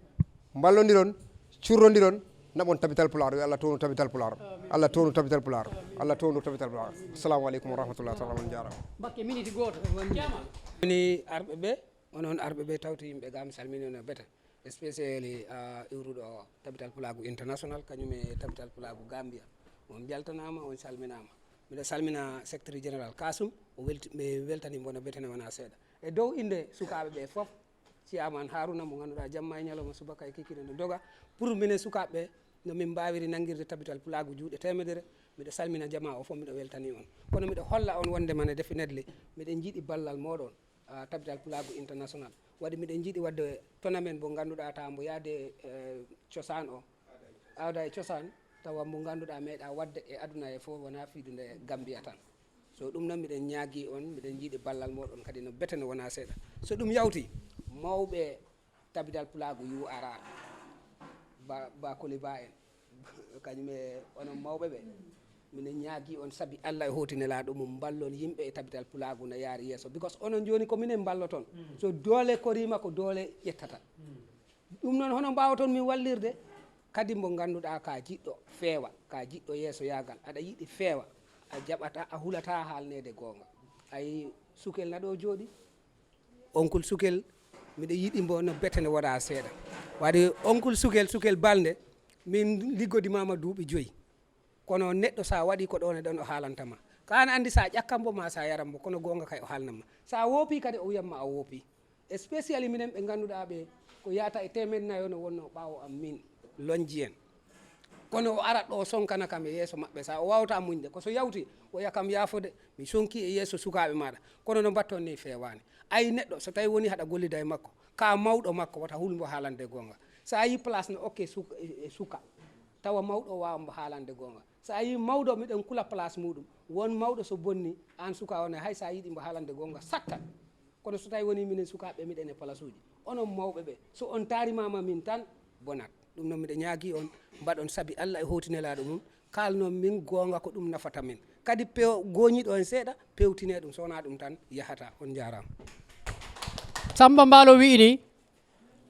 mballondiron, currondiron, naɓon Tabital Pulaar, yo Allah townu Tabital Pulaar, Allah townu Tabital Pulaar, Allah townu Tabital Pulaar. Assalamu aleykum wa rahmatullahi taala, on jaaraama. Bakke miniti gooto. Woni arɓe ɓe, onon arɓe ɓe tawti yimɓe ga, mi salmini on bete. Especially, ah, iwruɗo Tabital Pulaagu International, kañum e Tabital Pulaagu Gambia. On njaltanaama, on salminaama. Miɗo salmina Secretary General Kasum, o welti-, ɓe weltani mbo no betene wona seeɗa. E dow innde sukaaɓe ɓe fof, Chairman Haruna mo ngannduɗaa jamma e ñalawma subaka e kikiɗe no doga. Pour minen sukaaɓe ɓe, no min mbaawiri nanngirde Tabital Pulaagu juuɗe teemedere, miɗo salmina jamaa o fof, miɗo weltani on. Kono miɗo holla on wonde mane definitely, miɗen njiɗi ballal mooɗon. Ah, Tabital Pulaagu International. Waɗi miɗen njiɗi waɗde tournament mo ngannduɗaa taa mbo yaade, eh, cosaan o. Aada e cosaan, tawa mbo ngannduɗaa meeɗaa waɗde e aduna he fof, wonaa fiidude Gambia tan. So ɗum noon miɗen ñaagi on, miɗen njiɗi ballal mooɗon kadi no betene wonaa seeɗa. So ɗum yawti, mawɓe Tabital Pulaagu U R R, Ba, Ba Koliba en, kañum e onon mawɓe ɓe, minen ñaagi on sabi Allah e hooti nelaaɗo mum, mballon yimɓe e Tabital Pulaagu na yaari yeeso. Because onon jooni ko minen mballoton. So doole koriima ko doole ƴettata. Ɗum noon hono mbaawaton min wallirde? Kadi mbo ngannduɗaa ka jiɗɗo feewa, ka jiɗɗo yeeso yaagal, aɗa yiɗi feewa, a jaɓata, a hulata haalneede goonga. Ayi, Sukel na ɗo jooɗi. Onkul Sukel, miɗo yiɗi mbo no betene wonaa seeɗa. Waɗi Onkul Sukel, Sukel Balde, min liggodimaama duuɓi joyi. Kono neɗɗo sa waɗi ko ɗon e ɗon o haalanta ma. Ka an anndi sa ƴakkan mbo ma sa yaran mbo, kono goonga kay o haalnan ma. Sa woopi kadi o wiyan ma a woopi. Especially minen ɓe ngannduɗaa ɓe ko yahata e teemeɗɗe nayo no wonno ɓaawo am min, lonji en. Kono o arat ɗo o sonkana kam e yeeso maɓɓe, sa o waawata muñde. Ko so yawti, o wiya kam yaafo de, mi sonki e yeeso sukaaɓe maaɗa. Kono no mbatton ni feewaani. Ayi neɗɗo, so tawi woni haɗa gollida e makko, ka mawɗo makko, wata hul mbo haalande goonga. Sa yi place no okke suka, e, e suka, tawa mawɗo o waawa mbo haalande goonga. Sa yi mawɗo, miɗen kula place muɗum. Won mawɗo so bonni, an suka on hay sa yiɗi mbo haalande goonga, sattan. Kono so tawi woni minen sukaaɓe, miɗen e place uji. Onon mawɓe ɓe, so on taarimaama min tan, bonat. Ɗum noon miɗo ñaagi on, mbaɗon sabi Allah e hooti nelaaɗo mum. Kaalnon min goonga ko ɗum nafata min. Kadi pew-, gooñiɗo en seeɗa, pewtine ɗum, so wonaa ɗum tan yahata. On njaaraama. Samba Mbaalo wi'ini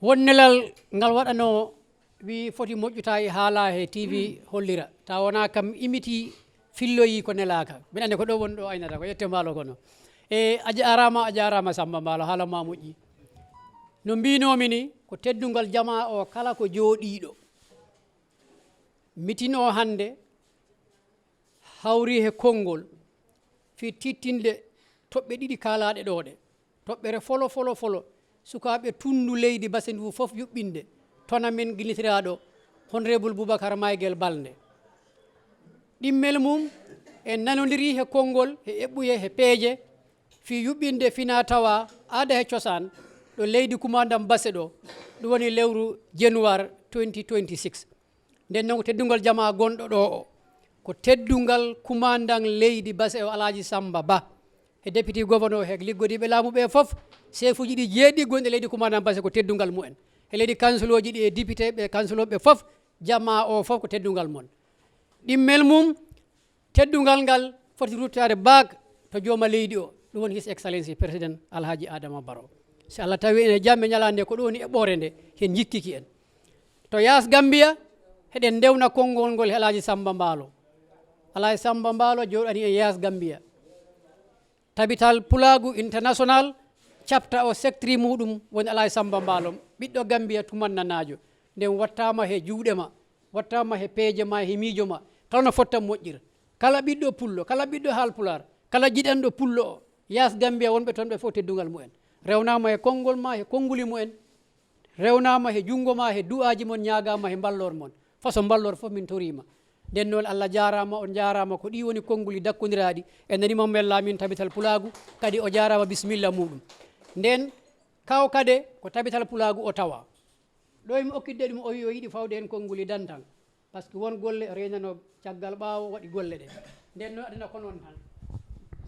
won nelal ngal waɗanoo, wi foti moƴƴutaa e haalaa he T V hollira. Tawa wonaa kam imiti filloyii ko nelaaka. Mbiɗa anndi ko ɗo woni ɗo aynata ko yette Mbaalo kono. E a jaaraama, a jaaraama Samba Mbaalo, haala ma moƴƴi. No mbiinoomi ni, ko teddungal jamaa o kala ko jooɗiiɗo. Mitin o hannde hawri he konngol fii tiiɗtinde toɓɓe ɗiɗi kaalaaɗe ɗoo ɗe. Toɓɓere folo, folo, folo, sukaaɓe tunndu leydi base ndu fof yuɓɓinde, tona men gillitiraaɗo, Honorable Boubacar Maïguel Balde. Ɗimmel mum, en nanondirii he konngol, he eɓɓuye, he peeje, fii yuɓɓinde finaa tawaa aada he cosaan ɗo leydi kumandan base ɗo, ɗum woni lewru January twenty twenty-six. Nden noon ko teddungal jamaa gonɗo ɗo o, ko teddungal kumandan leydi base o Alhaji Samba Ba, e député gouverneur, e liggodiiɓe laamu ɓe fof, seefuuji ɗi jeeɗi gonɗi e leydi kumandan base ko teddungal mumen. E leydi kansulooji ɗi e député ɓe kansulooɓe fof, jamaa o fof ko teddungal mon. Ɗimmel mum, teddungal ngal foti ruttaade baak to jooma leydi o, ɗum woni His Excellency Président Alhaji Adama Barrow. Si Allah tawi ene jam e ñalaande ko ɗum woni eɓɓoore nde, hen jikkiki en. To Yaas Gambia, heɗen ndewna konngol ngol he Alhaji Samba Mbaalo. Alhaji Samba Mbaalo jooɗani en Yaas Gambia. Tabital Pulaagu International, chapter o secretary muɗum woni Alhaji Samba Mbaalo, ɓiɗɗo Gambia tumannanaajo. Nden wattaama he juuɗe ma, wattaama he peeje ma, he miijo ma. Kala no fotta moƴƴir. Kala ɓiɗɗo pullo, kala ɓiɗɗo haalpulaar, kala jiɗanɗo pullo o, Yaas Gambia wonɓe toon ɓe fof teddungal mumen. Rewnaama he konngol ma, he konnguli mumen. Rewnaama he junngo ma, he du'aaji mon ñaagaama, he mballoor mon. Façon mballoor fof min toriima. Nden noon Allah jaaraama, on njaaraama. Ko ɗi woni konnguli dakkondiraaɗi. En nani Mamadou El Lamine Tabital Pulaagu, kadi o jaaraama bismilla muɗum. Nden kaw kade ko Tabital Pulaagu o tawa. Ɗo emi okkitde ɗum o wi o yiɗi fawde heen konnguli dantan. Par ce que won golle o reenano caggal ɓaawo waɗi golle ɗe. Nden noon aduna ko noon tan.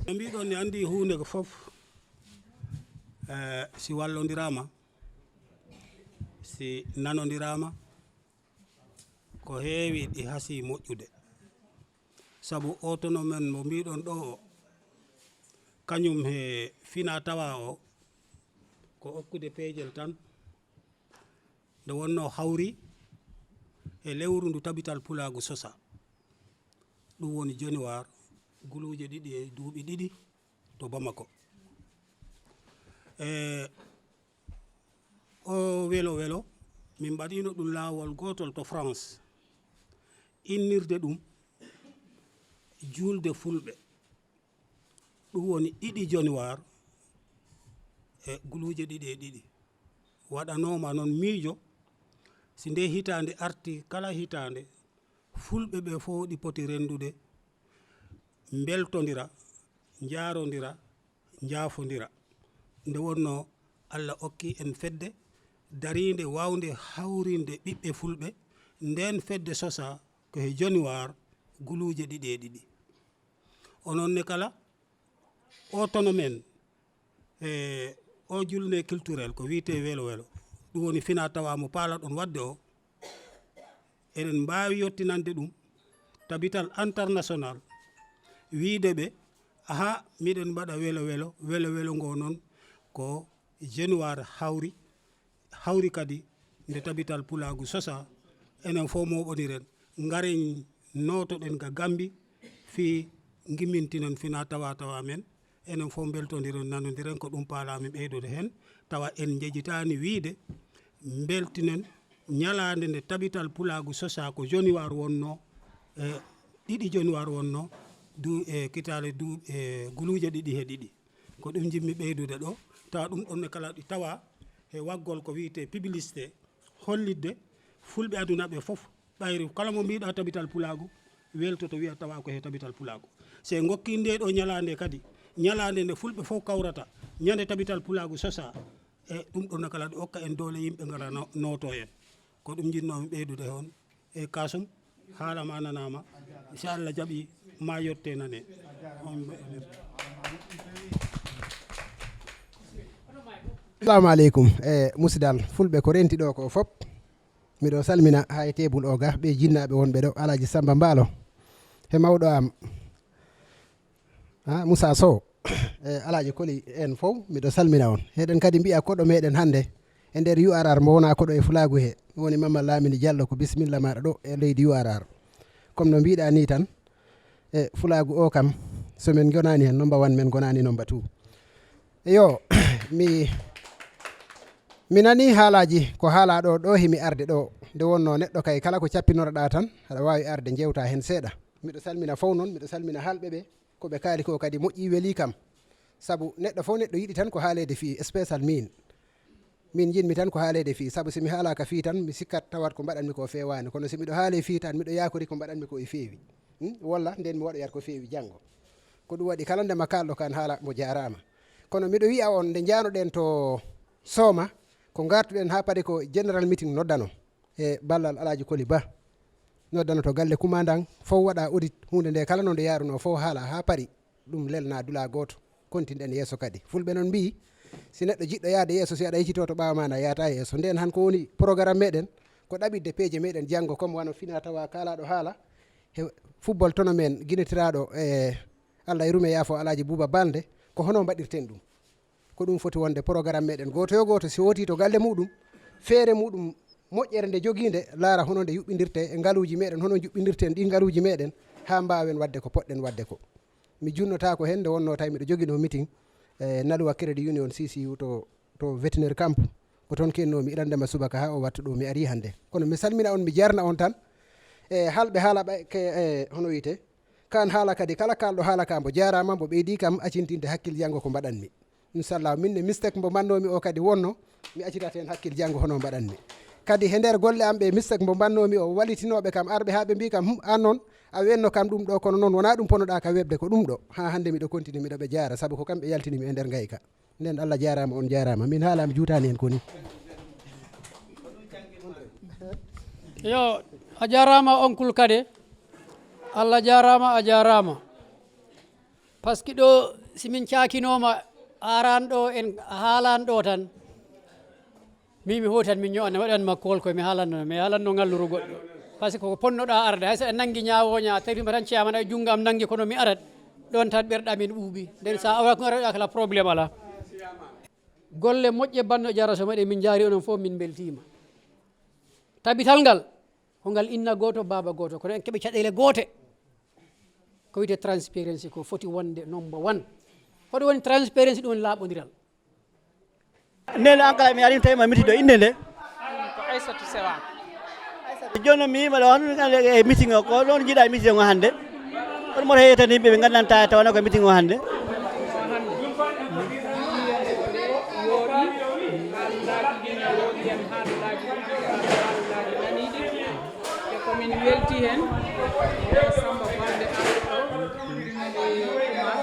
No mbiɗon ni anndi huunde ko fof, eh, si wallondiraama, si nanondiraama, ko heewi ɗi hasii moƴƴude. Sabu o tono men mo mbiɗon ɗo o, kañum he finaa tawaa o, ko okkude peejel tan. Nde wonnoo hawri e lewru ndu Tabital Pulaagu sosaa. Ɗum woni January guluuje ɗiɗi e duuɓi ɗiɗi to Bamako. E o welo welo, min mbaɗiino ɗum laawol gootol to France. Innirde ɗum Juulde Fulɓe. Ɗum woni ɗiɗi January e guluuje ɗiɗi e ɗiɗi. Waɗanooma noon miijo, si ndee hitaande arti kala hitaande, Fulɓe ɓe fof ɗi poti renndude, mbeltondira, njaarondira, njaafondira. Nde wonnoo Allah okki en fedde dariinde waawnde hawrinde ɓiɓɓe Fulɓe, ndeen fedde sosaa ko he January guluuje ɗiɗi e ɗiɗi. Onon ne kala, o tono men, e o journée culturelle ko wiyetee Welo Welo, ɗum woni finaa tawaa mo paalaɗon waɗde o, eɗen mbaawi yottinande ɗum Tabital International, wiyde ɓe, aha, miɗen mbaɗa Welo Welo, Welo Welo ngo noon ko January hawri, hawri kadi nde Tabital Pulaagu sosaa, enen fof mooɓondiren, ngaren nootoɗen ga Gambi fii ngimmintinen finaa tawaa tawaa men, enen fof mbeltondiren, nanondiren, ko ɗum paalaami ɓeydude heen, tawa en njejitaani wiyde mbeltinen ñalaande nde Tabital Pulaagu sosaa ko January wonnoo, e ɗiɗi January wonnoo, du, e kitaale du, e guluuje ɗiɗi he ɗiɗi. Ko ɗum njiɗmi ɓeydude ɗo, tawa ɗum ɗon ne kala ɗi tawa he waggol ko wiyetee publicité, hollitde Fulɓe aduna ɓe fof, ɓayri kala mo mbiɗa Tabital Pulaagu, weltoto wiya tawa ko he Tabital Pulaagu. Se en ngokkii ndee ɗo ñalaande kadi, ñalaande nde Fulɓe fof kawrata, ñande Tabital Pulaagu sosaa, e ɗum ɗon ne kala ɗi okka en doole yimɓe ngara no-, nootoo en. Ko ɗum njiɗnoomi ɓeydude heen. E Kasum, haala ma nanaama. Si Allah jaɓi, ma yotte nane. On mbe-, Assalamu aleykum. E musidal Fulɓe ko renti ɗo ko fop. Miɗo salmina haa e tebul o ga, ɓe jinnaaɓe wonɓe ɗo, Alhaji Samba Mbaalo. He mawɗo am. Ha, Moussa Sow. e Alaaji Koli en fof, miɗo salmina on. Eɗen kadi mbiya koɗo meɗen hannde e nder U R R mo wona koɗo e Fulaagu he, woni Mamma Laamini Jallo, ko bisimilla maɗa ɗo e leydi U R R. Comme no mbiɗa ni tan, e Fulaagu o kam, so min ngonani heen number one, min ngonani number two. Eyo, mi, mi nani haalaaji ko haalaa ɗo, ɗo himi arde ɗo. Nde wonno neɗɗo kay kala ko cappinotoɗa tan, aɗa waawi arde njewta heen seeɗa. Miɗo salmina fof noon, miɗo salmina haalɓe ɓe, ko ɓe kaali ko kadi moƴƴi weli kam. Sabu neɗɗo fof neɗɗo yiɗi tan ko haaleede fii, spécial min. Min njiɗmi tan ko haaleede fii, sabu si mi haalaaka fii tan, mi sikkat tawat ko mbaɗanmi ko feewaani. Kono si miɗo haalee fii tan, miɗo yaakori ko mbaɗanmi ko e feewi. Hmm? Walla nden mi waɗoyat ko feewi janngo. Ko ɗum waɗi kala nde ma kaalɗo kan haala mo jaaraama. Kono miɗo wi'a on nde njaanoɗen to Sooma, ko ngartuɗen haa paari ko general meeting noddano e ballal Alaaji Koli Ba. Noddano to galle kumandan, fof waɗa audit, huunde nde kala no nde yaarunoo fof haala haa paari. Ɗum lelna dula gooto, kontinɗen yeeso kadi. Fulɓe noon mbiyi, si neɗɗo jiɗɗo yahde yeeso, si aɗa yeccito to ɓaawo ma, na yaata yeeso. Nden han ko woni programme meɗen, ko ɗaɓitde peeje meɗen janngo, comme wano fina tawa kaalaaɗo haala, he football tournament guinetiraaɗo e Allah e rume yaafo Alaaji Buuba Balde, ko hono mbaɗirten ɗum. Ko ɗum foti wonde programme meɗen. Gooto yo gooto, si hooti to galle muɗum, feere muɗum, moƴƴere nde jogiinde, laara hono nde yuɓɓindirte e ngaluuji meɗen, hono njuɓɓindirten ɗi ngaluuji meɗen, haa mbaawen waɗde ko poɗɗen waɗde ko. Mi junnotaako heen nde wonnoo tawi miɗo joginoo meeting, e Naluwa Credit Union, C C U, to, to Vétérinaire Camp. Ko toon kennoo mi ilande ma subaka haa o wattu ɗo mi arii hannde. Kono mi salmina on, mi jarna on tan. E haalɓe haala ɓe, ke, e, hono wiyetee? Kaan haala kadi, kala kaalɗo haala ka mbo jaaraama, mbo ɓeydi kam acintinde hakkil janngo ko mbaɗanmi. Inchallah, min ne mistake mbo mbannoomi o kadi wonno, mi accitat heen hakkil janngo hono mbaɗanmi. Kadi he nder golle am ɓe mistake mbo mbannoomi o, wallitinooɓe kam, arɓe haa ɓe mbii kam, "Hum, aan noon, a weenno kam ɗum ɗo, kono noon wonaa ɗum ponoɗaa ka weɓde, ko ɗum ɗo." Haa hannde miɗo continue, miɗo ɓe jaara, sabu ko kamɓe yaltini mi e nder ngayka. Nden Allah jaaraama, on jaaraama. Min haala am juutaani heen ko ni. Yo, a jaaraama, oncle Kade. Allah jaaraama, a jaaraama. Parce que ɗo, si min caakinooma, a araan ɗo, en haalaan ɗo tan. Min mi hootan, min ño'ana, waɗan ma kool koye, mi haalanno, mi haalanno ngalluru goɗɗo. Parce que ko ponnoɗaa arde, hay so a nanngi ñaawooña, tawi ma tan ceyaama, nayi junngo am nanngi, kono mi arat, ɗoon tan ɓerɗe amin ɓuuɓi. Nden so a arat, arat kala problème alaa. Golle moƴƴe banno jara so maɗe, min njaari onon fof, min mbeltiima. Tabital ngal, ko ngal inna gooto, baaba gooto, kono en keɓe caɗeele goote. Ko wiyetee transparency ko foti wonde number one. Hoɗum woni transparency? Ɗum woni laaɓondiral. Ndeen an kala mi arii tawi ma miti ɗo, innde nde? Ko Aissatou Sewa. Jooni noon mi yiima ɗo, hono e meeting o, ko ɗoon njiɗa e meeting o hannde? Hono moto heewtani yimɓe ɓe nganndantaa tawana ko e meeting o hannde? Haalaaji ɗin e woodi heen haalaaji, haalaaji naniiɗi, e ko min welti heen. Samba Balde arɗo ɗo, Umar,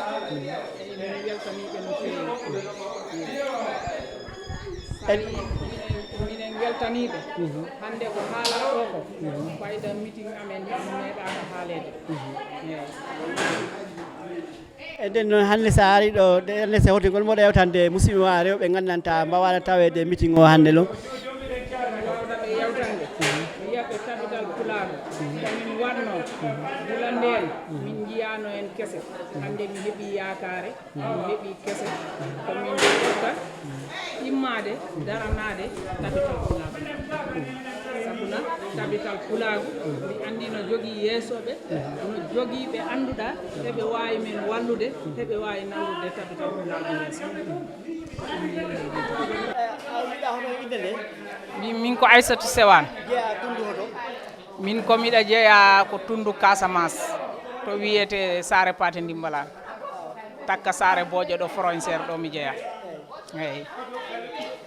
e min weltanii ɓe no feewi. En minen weltanii ɓe. Hannde ko haalata ɗo ko, fayda meeting amen meeɗaaka haaleede. Eyi. E nden noon, hannde so a arii ɗo, nde, hannde so hottingol mboɗo yewtande musidɓe ma rewɓe nganndantaa mbawaano taweede meeting o hannde ɗo. Waawde ɓe yewtande, wiya ɓe Tabital Pulaagu, ko min waɗnoo gila ndeen, min njiyaano en kese. Hannde mi heɓii yaakaare, min heɓii kese, ko min njoɓta immaade, daranaade Tabital Pulaagu. Sabuna Tabital Pulaagu, mi anndi no jogii yeesooɓe, no jogii ɓe annduɗaa, heɓe waawi min wallude, heɓe waawi nanngude Tabital Pulaagu yeeso. Min, min ko Aissatou Sewan. Min ko miɗa jeyaa ko tunndu Casamance, to wiyetee Saare Paate Ndimmbalaan. Takka Saare Booƴo ɗo frontière ɗo mi jeyaa. Eyi.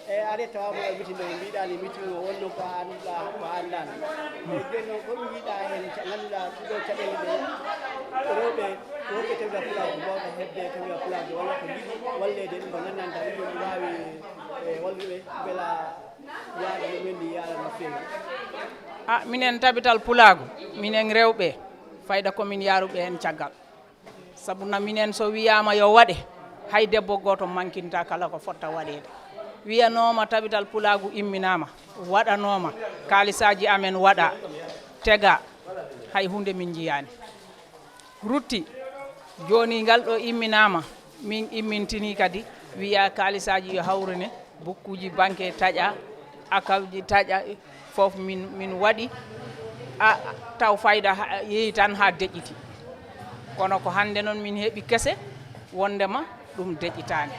E, a ari tawaama e meeting o, mbiɗa ni meeting o wonno ko a annduɗaa, ko a anndaani. E, jooni noon, ko ɗum mbiɗa heen, ca-, ngannduɗaa ɗiɗo caɗeele ɗe, rewɓe, worɓe tawira Pulaagu, mbawɓe heɓde tawira Pulaagu, walla ko njiɗi walleede, ɗum ko nganndantaa, ɗum ɗo waawi, e, wallude, mbela yaada no men ni yaada no feewi. A, minen Tabital Pulaagu, minen rewɓe, fayda ko min yaaruɓe heen caggal. Sabu na minen so wiyaama yo waɗe, hay debbo gooto mankinta kala ko fotta waɗeede. Wiyanooma Tabital Pulaagu imminaama, waɗanooma, kaalisaaji amen waɗa, tega, hay huunde min njiyaani. Rutti, jooni ngal ɗo imminaama, Min immintini kadi, wiya kaalisaaji yo hawrine, bukkuuji banke taƴa, akawji taƴa, fof min, min waɗi, a, taw fayda ha, yeeyi tan haa deƴƴiti. Kono ko hannde noon min heɓi kese, wonndema ɗum deƴƴitaani.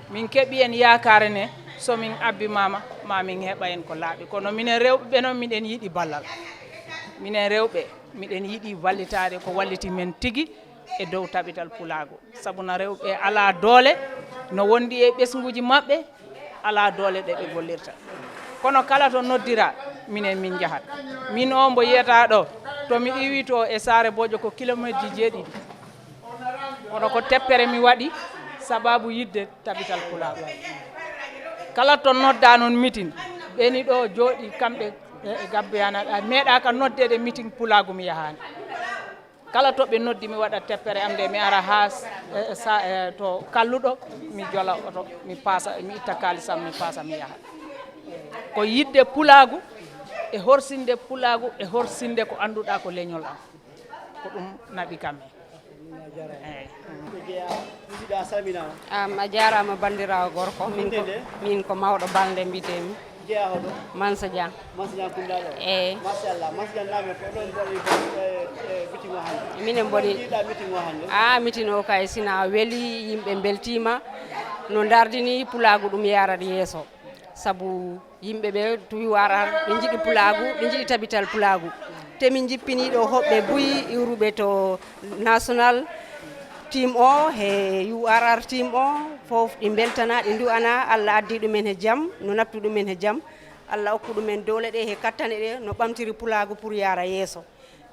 Min keɓi en yaakaare ne, so min abbimaama, ma min heɓa en ko laaɓi. Kono minen rewɓe ɓe noon, miɗen yiɗi ballal. Minen rewɓe, miɗen yiɗi wallitaade ko walliti men tigi e dow tabital pulaagu. Sabu na rewɓe alaa doole, no wondi e ɓesnguuji maɓɓe, alaa doole ɗe ɓe gollirta. Kono kala to noddira, minen min njahat. Min o mbo yiyata ɗo, to mi iwi to e Saare Boƴo ko kilomeeteji jeeɗiɗi. Kono ko teppere mi waɗi sababu yiɗde tabital pulaagu. Kala to nodda noon mitin, ɓeni ɗo jooɗi kamɓe e, e Gambiyana, a meeɗaaka noddeede mitin pulaagu mi yahaani. Kala to ɓe noddi mi waɗa teppere am nde mi ara haa s-, e, e sa-, e, to Kalluɗo, mi jola oto, mi paasa, mi itta kaalisam, mi paasa, mi yaha. Ko yiɗde pulaagu e horsinde pulaagu e horsinde ko annduɗaa ko leñol am. Ko ɗum naɓi kam en. Eey. Ko jeyaa, musidɗo, a salminaama. Am, a jaaraama, banndiraawo gorko. Min ko, min ko mawɗo Balde mbiyetee-mi. Jeyaa hoɗo? Mansa Dia. Mansa Dia Kunda ɗo? Eey. Machallah. Mansa Dia, naame ko ɗon mbaɗi ko, e, e, meeting o hannde? Minen mbaɗi. Ko ɗon njiiɗaa meeting o hannde? Ah, meeting o kay, sina weli, yimɓe mbeltiima. No ndardini pulaagu ɗum yaarat yeeso. Sabu yimɓe ɓe tuwi warar, ɓe njiɗi pulaagu, ɓe njiɗi tabital pulaagu. Te min njippinii ɗo hoɓɓe buy iwruɓe to national team o, he U R R team o, fof ɗi mbeltana, ɗi ndu'ana, Allah addi ɗumen he jam, no nattu ɗumen he jam. Allah okku ɗumen doole ɗe he kattane ɗe, no ɓamtiri pulaagu pour yaara yeeso.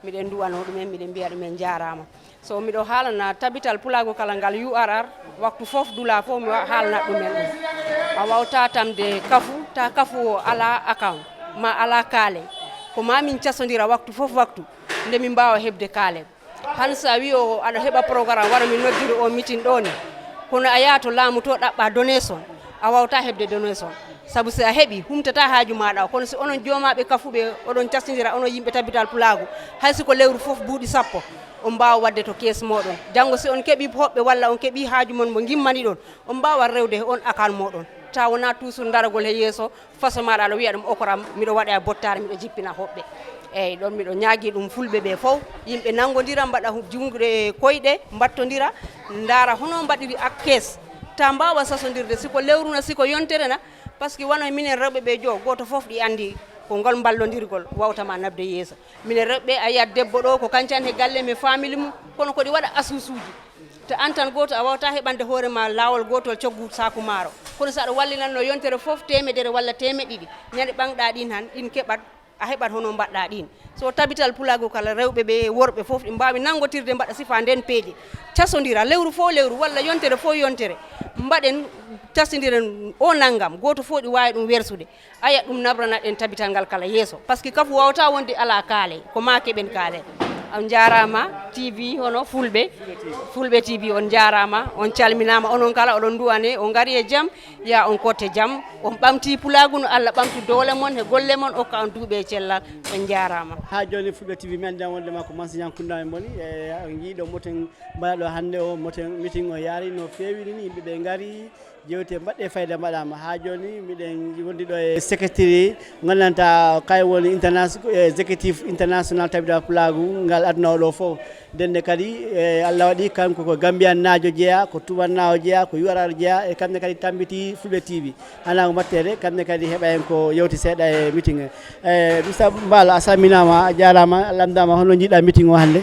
Miɗen ndu'anoo ɗumen, miɗen mbiya ɗumen njaaraama. So miɗo haalana tabital pulaagu kala ngal U R R, waktu fof dula fof mi wa-, haalnat ɗumen ɗum. A wawta tamde kafu, ta kafu o alaa account, ma alaa kaale. Ko ma min casondira waktu fof waktu, nde min mbaawa heɓde kaale. Han so a wi o aɗa heɓa programme, wara min noddiri o meeting ɗo ni. Kono a yaha to laamu to ɗaɓɓa donation, a wawta heɓde donation. Sabu si a heɓi, humtata haaju maɗa o. Kono si onon joomaaɓe kafuɓe, oɗon castindira, onon yimɓe tabital pulaagu, hay si ko lewru fof buuɗi sappo, on mbaawa waɗde to kees mooɗon. Janngo si on keɓi hoɓɓe walla on keɓi haaju mon mo ngimmani ɗon, on mbaawa rewde he on akan mooɗon. Tawa wonaa toujours daragol he yeeso, façon maɗa aɗa wiya ɗum okoram, miɗo waɗa e bottaare, miɗo jippina hoɓɓe. Eyyi, ɗon miɗo ñaagi ɗum fulɓe ɓe fof, yimɓe nanngodira, mbaɗa hu-, junngo e koyɗe, mbattondira, ndaara hono mbaɗiri ak kees. Ta mbaawa sasondirde, si ko lewru na, si ko yontere na, parce que wano e minen rewɓe ɓe jo, gooto fof ɗi anndi ko ngol mballondirgol wawta ma nabde yeeso. Minen rewɓe, a yiyat debbo ɗo, ko kañcan he galle, mi famille mum, kono ko ɗi waɗa asuusuuji. Te an tan gooto a wawta heɓande hoore ma laawol gootol coggu saaku maaro. Kono so aɗa wallinanno yontere fof teemedere walla teemeɗe ɗiɗi, ñande ɓaŋɗa ɗin han, ɗin keɓat, a heɓat hono mbaɗɗa ɗin. So tabital pulaagu kala rewɓe ɓe, worɓe fof, ɗi mbaawi nanngotirde mbaɗa sifa nden peeje. Casondira lewru fof lewru walla yontere fof yontere. Mbaɗen, casindiren o nanngam, gooto fof ɗi waawi ɗum wersude. Aya, ɗum nabrana ɗen tabital ngal kala yeeso. Parce que kafu wawta wonde ala kaale, ko ma keɓen kaale. On njaaraama, T V hono Fulɓe, Fulɓe T V, on njaaraama, on calminaama, onon kala oɗon nduwane, on ngari e jam, ya on kotte jam, on ɓamti pulaagu no Allah ɓamtu doole mon he golle mon, okka on duuɓe e cellal, on njaaraama. Haa jooni Fulɓe T V, mi anndaa wonde ma ko Mansa Ñankunda en mboni, e on njii ɗo moten mbaɗa ɗo hannde o, moten meeting o yaari no feewiri ni, yimɓe ɓe ngari, Jewte mbaɗɗe fayda mbaɗaama. Haa jooni miɗen wondi ɗo e secretary, nganndantaa kay woni interna-, executive international tabital pulaagu ngal aduna o ɗo fof. Ndenne kadi, e, Allah waɗi kanko ko Gambiyannaajo jeyaa, ko tubannaajo jeyaa, ko U R R jeyaa, e kamɓe kadi tambitii Fulɓe T V. Hanaa ko mbatteede, kamɓe kadi heɓa en ko yewti seeɗa e meeting he. E, Mister Mbaalo, a salminaama, a jaaraama, a lamndaama, hono njiiɗaa meeting o hannde?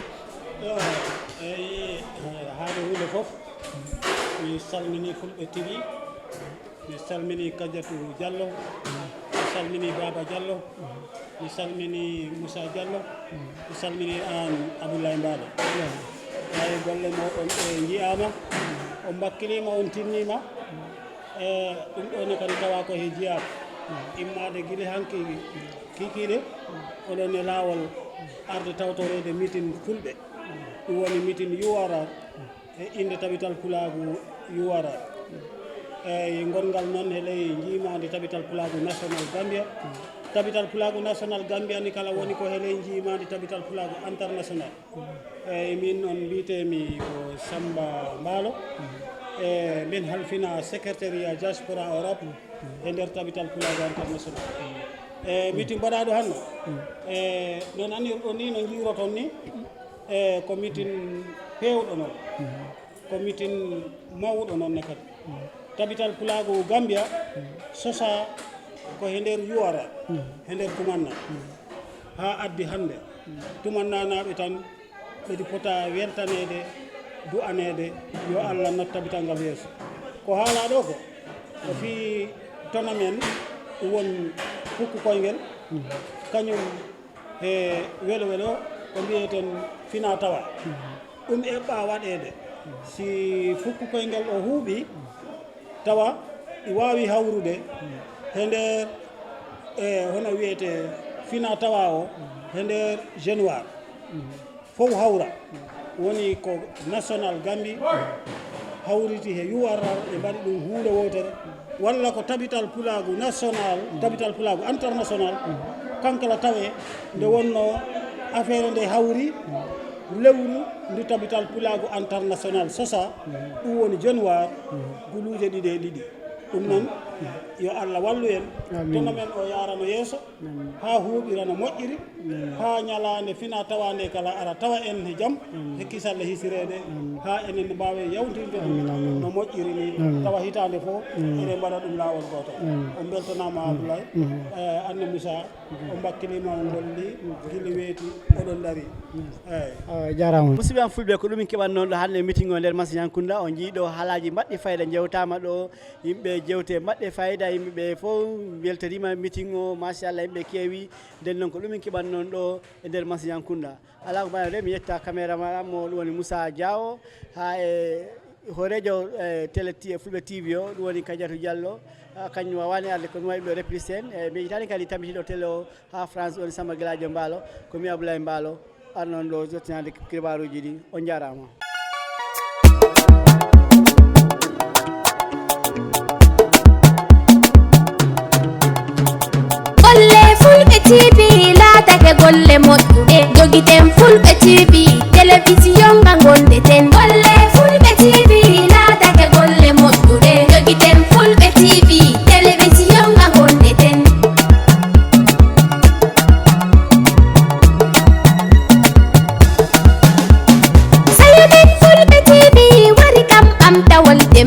Eyi, e, haade huunde fof, mi salminii Fulɓe T V. Mi salminii Kadiatou Diallo, mi salminii Baba Diallo, mi salminii Moussa Diallo, mi salminii aan Abdoulaye Mbaalo. Eyi, golle mooɗon ɗe njiyaama, on mbakkiliima, on tinniima. E ɗum ɗo ne kadi tawa ko he jeyaa. Immaade gila hanki kikiiɗe, oɗon e laawol arde tawtoreede meeting Fulɓe. Ɗum woni meeting U R R. E innde tabital pulaagu U R R. Eyi, ngongal noon he ley njiimaandi tabital pulaagu national Gambia. Tabital pulaagu national Gambia ni kala woni ko he ley njiimaandi tabital pulaagu international. Eyi, min noon mbiyetee-mi ko Samba Mbaalo. E min halfina secrétariat diaspora Europe e nder Tabital Pulaagu International. E mitin mbaɗaaɗo hannde. E no nanirɗon ni, no njiiroton ni, e ko mitin peewɗo noon. Ko mitin mawɗo noon ne kadi. Tabital Pulaagu Gambia sosa ko he nder U R R, he nder Tumanna. Haa addi hannde, Tumannanaaɓe tan ɓedi pota weltaneede, du'aneede, yo Allah nat tabital ngal yeeso. Ko haalaa ɗo ko, ko fii tournament ɗum won fukku koyngel, kañum e welo welo ko mbiyeten fina tawa. Ɗum eɓɓaa waɗeede si fukku koyngel o huuɓi, tawa ɗi waawi hawrude he nder, e hono wiyete fina tawa o, he nder januar. Fof hawra. Woni ko national Gambi hawriti he U R R, ɓe mbaɗi ɗum huunde wootere, walla ko tabital pulaagu national, tabital pulaagu international, kankala tawe nde wonno affaire nde hawri lewru ndu tabital pulaagu international sosa, ɗum woni januar, guluuje ɗiɗi e ɗiɗi. Ɗum noon, yo Allah wallu en, Amin. Tournament o yaarano yeeso, Amin. Haa huuɓira no moƴƴiri, Amin. Haa ñalaande fina tawa nde kala ara tawa en he jam, Amin. He kisal e hisireede, Amin. Haa enen mbaawen yawtirde ɗum Amin, amin. No moƴƴiri ni, Amin. Tawa hitaande fof, Amin. Eɗen mbaɗa ɗum laawol gooto. Amin. On mbeltanaama, Amin. Abdoulaye, Amin. Eh, Anne Moussa, on mbakkiliima, on ngolli, gila weeti, oɗon ndarii. Eeyi. Awa, jaaraama. Musidɓe am fulɓe, ko ɗum min keɓannoo ɗo hannde meeting o nder Masiyankunda. On njii ɗo haalaaji mbaɗɗi fayda njewtaama ɗo, yimɓe jewte mbaɗɗe fayda, yimɓe ɓe fof weltoriima meeting o, machallah, yimɓe keewi. Nden noon ko ɗum min keɓannoo ɗo e nder Masiyankunda. Alaa ko mbaɗa mi yetta caméraman am, mo ɗum woni Moussa Diawo, haa e hooreejo, eh, télé ti-, Fulɓe T V o, ɗum woni Kadiatou Diallo. Ah, kañum waawaani arde, ko mi waɗi ɗo réplique en. Eh, mi yejjitaani kadi tampitiiɗo télé o haa France, woni Samba Galadio Mbaalo, ko mi Abdoulaye Mbaalo, arnoon ɗo jottinaade kibaaruuji ɗi. On njaaraama. Golle Fulɓe T V laatake golle moƴƴe.